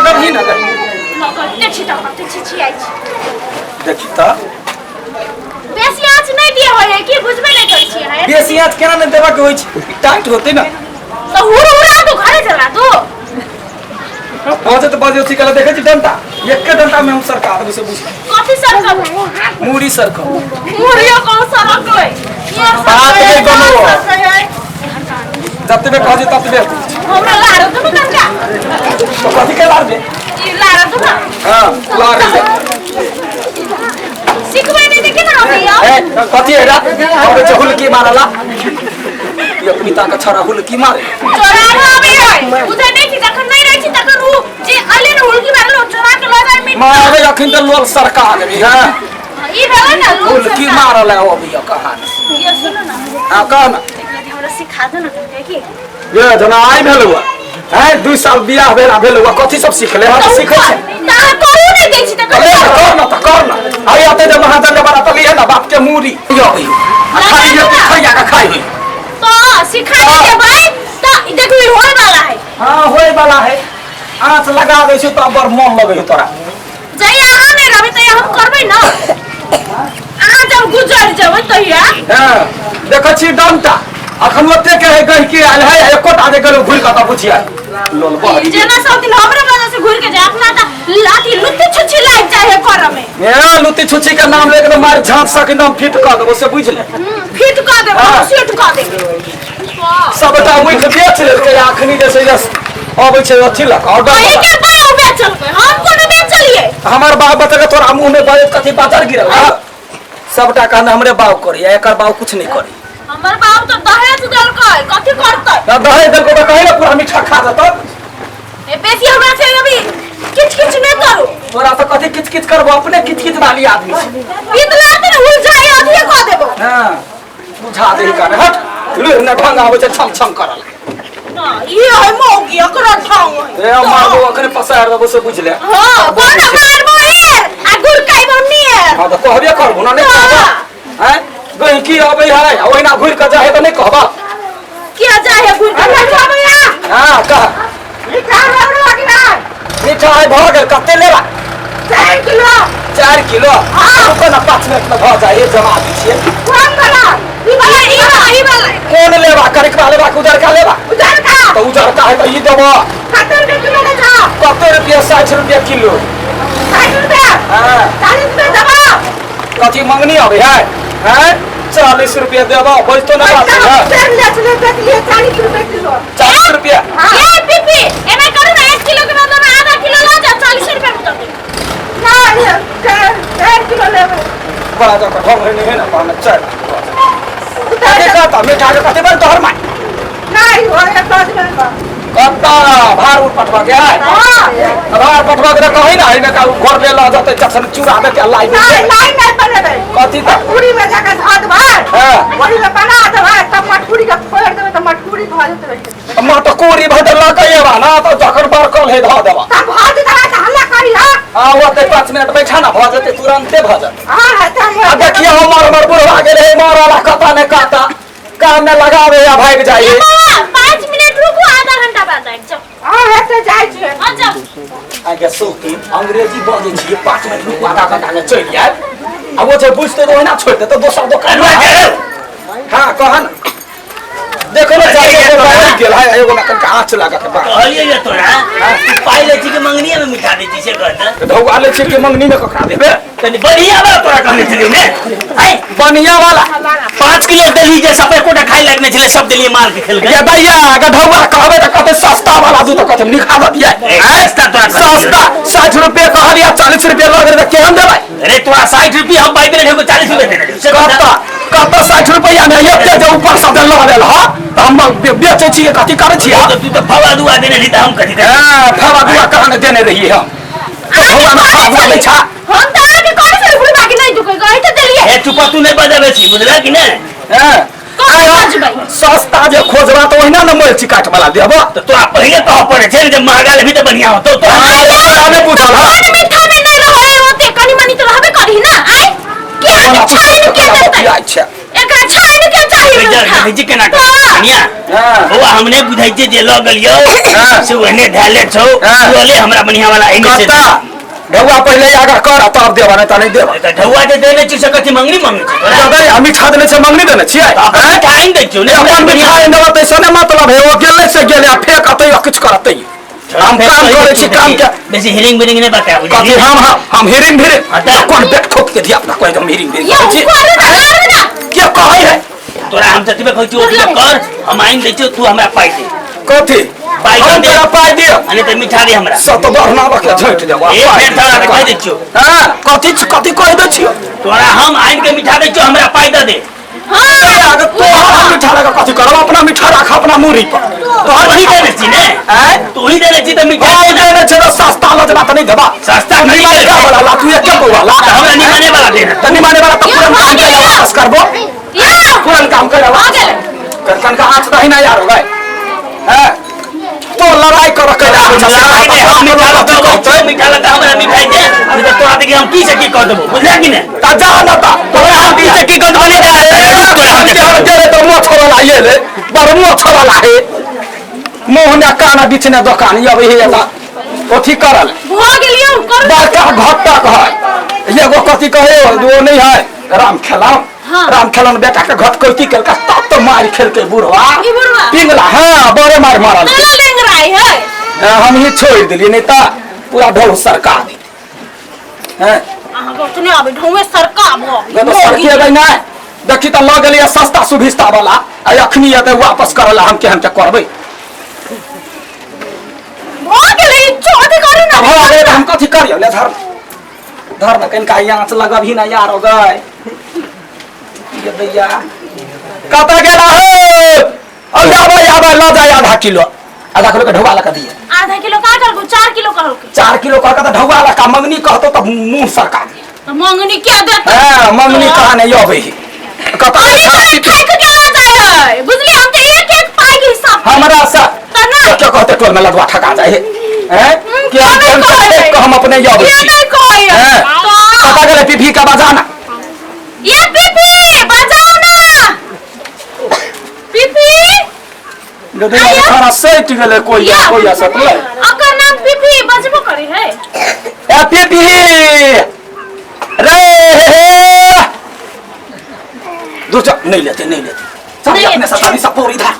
रगड़ही ना गई। लगते छी तऽ कते छी छी आई छी। देखी तऽ। बेसी आँच नहि दिए होय है की बुझबे नहि करै छी अहाँ। बेसी आँच केना नहि देबऽ के होइ छै, ई टाइट होतै ना। तऽ हुर हुरा दू घरे जला दू। बजत बजै छी कला देखै छी डंटा, एके डंटा में हम सरका देबै से बुझ। कथी सरकब? मूड़ी सरकब। मुड़ियो कौन सरकबै? ये बात नहि सरकै बनबो। सरकै है। जतबे कहै छी ततबे होइ छै। हमरा लारो दू तनका। तो कथी के लारबे? ई लारो दू ना। हाँ, लार दे। सिखबै नहि तऽ केना अबैया? ए, कथी है रा? अबे छै हुलकी मारला। ये पिता के छड़ा हुलकी मारे। चोराबो अबै है। बुझै नहि छी जखन नहि रहै छी तखन उ जे अइले ने हुलकी मारल ओ चोरा के लऽ जाइ मिट। मारे अखन तऽ लोल सरका देबी हाँ। ई भेलै ने लोल हुलकी सरका। मारल है अभी कहाँ। ये सुनू ना। हाँ कह ना। एक रति हमरा सिखा दो ना तनका की। ये जना आइ भेल हुआ हैं, 2 साल बियाह भेल आ भेल हुआ कथी सब सीखले हँ तऽ सीखै छै। तऽ अहाँ करू नहि दै छी तऽ ले कथी ना, कर ना तऽ कर ना। आइ आते जे महाजन के बड़ा तली है ना बाप के मूड़ी यो होई आ खाई ये खाई के खाई होई। तो सिखा देबै तऽ देखू ई होय वाला है। हाँ होय वाला है। आँच लगा दै छै तऽ बड़ मन लगै है तोरा। जहिया अहाँ नहि रहबै तहिया हम करबै ना। अहाँ जब गुजर जेबै तहिया। हाँ देखै छी डंटा अखन ओते के है गहिकी आयल है एकोटा जे गेलो घुरि कऽ तऽ बुझिया लोल बहरी। जेना सब दिन हमरे वजह से घुरि के जाय अपना तऽ लाठी लुत्ती छुच्छी लागि जाइ है करऽ में। ए लुत्ती छुच्छी के नाम लेके मार झांस सक एकदम फिट कऽ देबो से बुझि ले। फिट कऽ देबो हाँ। सेट कऽ देबो। सबटा उइख बेच लेलकै अखनी जे छै जे अबै छै अथी लऽ कऽ ऑर्डर अहीं लऽ के बाप बेचलकै हम कोनो बेचलियै। कऽ। हमर बाप बतेलकै तोरा मुँह में बजैत कथी बाजर गिरल है। सबटा कहने हमरे बाप करी एकर बाप कुछ नहीं करी। हमर बाप तऽ दहेज देलकै कथी करतै? ना दहेज देलकै तऽ कहीं ना पूरा मीठा खा जेतौ। ए बेसी हमरा से अभी किछ किछ नहि करू। तोरा तऽ कथी किच किच करबो अपने किच किच वाली आदमी छै। इतना तऽ उलझाई अथिए कऽ देबो। हाँ बुझा दे काने हट लुह न ढंग आबै छै छम छम करल। ना ई है मौगी एकरा ढंग है। ए मारबो अखने पसार देबो से बुझ ले। हाँ कोन मारबो एर आ गुरकाइबो नियर। हाँ तऽ कहबे करबो ना नहीं कहबो। हैं गहिकी अबै है आ ओहिना घुरि कऽ जाइ है तऽ नहीं कहबा। किया जाय है घुर के? हाँ कह। मिठाई भऽ गेल कते लेबा? 4 किलो। 4 किलो? रुको ना 5 मिनट में भऽ जाइ जमा दै छियै। कोन वाला? ई वाला ई वाला ई वाला। कोन लेबा? करिकवा लेबा कि उजरका लेबा? उजरका। तऽ उजरका है तऽ ई देबो। कते रुपया किलो दै छौ? कते रुपया? 60 रुपया किलो। 60 रुपया? हाँ। 40 रुपया देबो। कथी मंगनी अबै है? हैं 40 रुपया देबो बजतो ना बात है। 40 रुपया किलो। 40 रुपया? ए पीपी एना करू ना 1 किलो के बदला में आधा किलो ल जा 40 रुपया में दे। ना 4 किलो लेबै। बड़ा जकर ढंग है नहीं है ना पाना चल। कथी कहता मिठा के कथी बन तोहर माय? नहीं हो एक दस में। कत्ता भार उर पठवा के है? हां भार पठवा के कहि ना एने का घर ले ल जते चसन चूरा दे के लाई। नहीं नहीं नहीं बनेबै। कथी त? पूरी में जाके धऽ देबै। हां पूरी में बना देबै तब मटकुरी के फोड़ि देबै तऽ मटकुरी भऽ जेतै। मटकुरी भऽ लऽ के एबा ना तऽ जखन बरकल है धऽ देबा। तब भऽ जेतै तऽ हल्ला करी हा। हां ओते 5 मिनट बैठा ना भऽ जेतै तुरंते भऽ जेतै। हां हां तऽ आ देखिए हमर हमर बुढ़वा गेल है मरला कता ने कता काम में लगावे या भाग जाइए। 5 मिनट रुकू आधा घंटा बाद आबि जाओ। हां हेतै जाइ छियै। हां जाओ। आगे सोती अंग्रेजी बजै छियै 5 मिनट रुकू आधा घंटा में चलि आयब। आ ओ जे बुझतै तऽ ओहिना छोड़ि देतै दोसर दोकान। हाँ कह न देखो ना चार गो बैठ गेल है एगो में कनका आँच लगा के बा। कहलियै ये तोरा तू पाइ लै छी कि मंगनीये में मिठा दै छी से कह तऽ। धौआ लै छी कि मंगनी में ककरा देबे? तनी बढ़िया वाला तोरा कहने छलियौ ने। आइ बढ़िया वाला 5 किलो देली जे सब एकोटा खाइ लायक नहि छलै सब देलियै मार के खेलकै। ये भैया गधौआ कहबै तऽ कहतै सस्ता वाला दूध तऽ कहतै निखा दियै। ए, सस्ता तोरा कहलियौ। सस्ता 60 रुपये कहलियै 40 रुपये लऽ गेलै तऽ केहन देबै? अरे तोरा 60 रुपये हम पाइ देने रहियौ 40 रुपये देने रहियौ। से कत्ता कत्ता 60 रुपया में एते जे ऊपर से लऽ लेल ह तऽ हम बेचै छियै कथी करै छियै? तऽ तू तऽ फवा दुआ देने रही तऽ हम कथी करी? ए, फवा दुआ कहाँ देने रहियै हम? तऽ फवा में फवा दुआ दै छा। हम तऽ अहाँके कहने छलियै बुढ़बा के नहि दुखै कहि तऽ देलियै। ए चुप तू नहि बजबै छी बुझलह कि नहि? ए, कथी बजबै? सस्ता जे खोजबा तऽ ओहिना ने मोल चिकाट वाला देबो। तऽ तोरा पहिले कहऽ पड़ै छै ने जे महगा लेबही तऽ बढ़िया होतौ तोरा। तोरा नहि बुझल हँ? कोन मीठा में नहि रहै ओते कनि मनि तऽ रहबे करही ना। आइ के तोरा छानि के देतै? बतियाइ छै। एकरा छानि के चाही। देखै छी केना कनिया हाँ। बौआ हम नहि बुझै छियै जे लऽ गेलियौ हाँ। से ओहने धैले छौ हाँ। तू हमरा बढ़िया वाला एने से कत्ता ढौआ पहिले आगा कर आ तब देबा नहि तऽ नहि देबा। तऽ ढौआ जे देने छी से कथी मंगनी मंगै छी तोरा? जबै हम मिठा देने छै मंगनी देने छियै? अपन आँय? मिठाइ आनि दै छियौ ने। अपन मिठाइ आनि देबा तैसँ नहि मतलब है, ओ गेलै से गेलै आ फेक अतै आ किछु करतै। हम काम करै छी काम के बेसी हिरिंग बिरिंग नहि बताय कथी बुझलियै? हम हिरिंग भिरिंग हाँ तऽ। कोन बेट ठोक के धिया पुता कहै हम हिरिंग भिरिंग यौ करै छी। करू ना करू ना। के कहै है? तोरा हम जतबे कहै छियौ ओतबे कर, हम आनि दै छियौ, तू हमरा पाइ दे। कथी? पाइ हम दे। तोरा पाइ दिअ। आ नहि तऽ मिठा दे हमरा। सत बढ़ना बके झटि देबो। एक पाइ बेर तोरा कहि दै छियौ। हाँ, कथी कथी कहि दै छियौ? तोरा हम आनि के मिठा दै छियौ, हमरा पाइ दऽ दे। हाँ अगर तोहर हम मिठा लगा कथी करब? अपना मिठा राख अपना मुरी पर। तोहर ही देने छी ने? आँय? तू ही देने छी तऽ मिठा हाँ, दे ना। देने छै तऽ सस्ता लऽ जेबा तऽ नहि देबा। सस्ता तो नहीं निमाने देबा। वाला ला, तू एके बौआ ला। तऽ हमरा निमाने वाला दे ना। तऽ निमाने वाला तऽ यौ, पुरन काम भऽ करे गेलै। वापस करबो। यौ पुरन काम करे भऽ वापस। गेलै। कनका आँच दही ना यार हो गए। हैं? तो लड़ाई कर के लड़ाई नहि, हम मिठा लऽ कऽ अबै छियौ, मिठा लऽ कऽ हमरा मिठाइ दे, नहि तऽ तोरा देखी हम की से की कऽ देबौ, बुझलियै कि नहि? ता जा ना ता तोरा हम की से की कऽ देबौ, नहि तोरा हम हम के तो मुँह छोड़ला ये ले बड़ मुँह छोड़ला हे मुँह ने कान बीच ने दोकान ये अबै हे ओथी करल भऽ गेल यौ करू। बड़का घटक है एगो कथी कहे ओ नहीं है राम खेलाम। हाँ। राम खेलाम बेटा के घटकैती केलका तब तो मारि खेलकै बुढ़वा। ई बुढ़वा? पिंगला हाँ बड़े मार मारल। तोरा लेंगराइ है। हाँ, हम ही छोड़ दिलियै नहीं तऽ पूरा ढोल सरका दी। हैं? अहाँ के ओतने आबै ढौवे सरका भऽ तो सरकेबै नहि। देखी तऽ लऽ गेलियै सस्ता सुभिस्ता वाला आ अखनी एतै वापस करऽ ला हम केहन के करबै। भऽ गेलै चौथी करू ना। भऽ गेलै तऽ हम कथी करियौ? ले धर धर ना कनिका आँच लगबही ना यार हो गए। ये दैया कतऽ गेला हो? अब आबै आबै लऽ जाय आधा किलो। आधा किलो के ढौआ लऽ कऽ दिए। आधा किलो का करबो? 4 किलो कहलकै। 4 किलो कहलकै तऽ ढौआ लऽ कऽ मंगनी कहतौ तऽ मुँह सरका दिए। तऽ मंगनी क्या देतौ? हाँ, मंगनी कहा नहीं अबै है। कतऽ अरे छै? तोरे खाइ के केना जाइ है? बुझली हम तऽ एक एक पाइ के हिसाब हमरा से तऽ ना। के कहते टोल में लडुआ ठका जाइ है? हैं? के के नहि हम कहै है? देख कऽ हम अपने अबै के छी। नहि कहै है? हैं? तऽ कतऽ गेलै पीपी के बजाना? ये पीपी बजाओ ना पीपी। गदे खाना सटि गेलै कोई या। कोई सटलै। ओकर नाम पीपी बजबो करे है। ए पीपी रे हे दूर जा, नहीं लेते नहीं लेते। चल नहीं अपने से लेते। सब पूरी था।